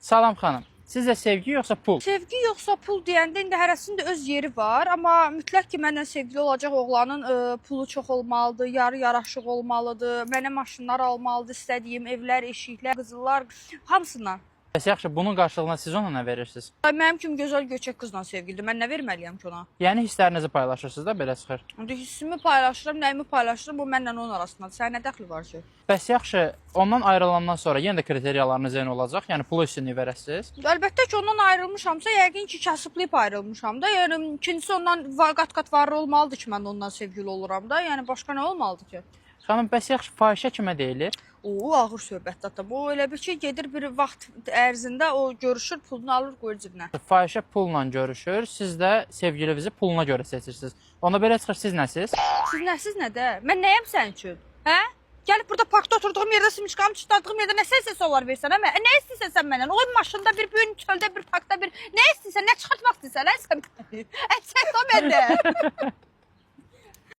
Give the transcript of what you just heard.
Salam xanım. Sizcə sevgi yoxsa pul? Sevgi yoxsa pul deyəndə indi hərəsinin də öz yeri var, amma mütləq ki, məndən sevgili olacaq oğlanın pulu çox olmalıdır, yarı yaraşıq olmalıdır, mənə maşınlar almalıdır, istədiyim evlər, eşiklər, qızıllar, hamısından. Bəs yaxşı, bunun qarşılığında siz ona nə verirsiniz? Ay, mənim kimi gözəl göçək qızla sevgilidir. Mən nə verməliyəm ki ona? Yəni hisslərinizi paylaşırsınız da belə çıxır. İndi hissimi paylaşıram, nəyimi paylaşıram, bu mənlə onun arasındadır. Sənin nə dəxli var ki? Bəs yaxşı, ondan ayrılandan sonra yenə də kriteriyalarınız eyni olacaq. Yəni pulu üstünlük verəsiniz. Əlbəttə ki, ondan ayrılmışamsa, yəqin ki, kasıblayıb ayrılmışam da. Yəni ikincisi ondan qat-qat varlı olmalıdır ki, mən ondan sevgili oluram da. Yəni başqa nə olmalıdır ki? Xanım, bəs yaxşı, fahişə kimə deyilir? O ağır söhbətdir ata. Bu elə bir ki, gedir bir vaxt ərzində o görüşür, pulunu alır, qoyur cibinə. Fahişə pulla görüşür, siz də sevgilinizi puluna görə seçirsiniz. Onda belə çıxır siz nəsiz? Siz nəsiz nə də? Mən nəyəm sənin üçün? Hə? Gəlib burada parkda oturduğum yerdə simiçkamı çıtladığım yerdə nə səs olar versən hə? Nə istəyirsən sən məndən? O maşında bir, bu gün çöldə bir, parkda bir. Nə istəyirsən? Nə çıxartmaq istəyirsən hə sən? Ə, çək o məndə.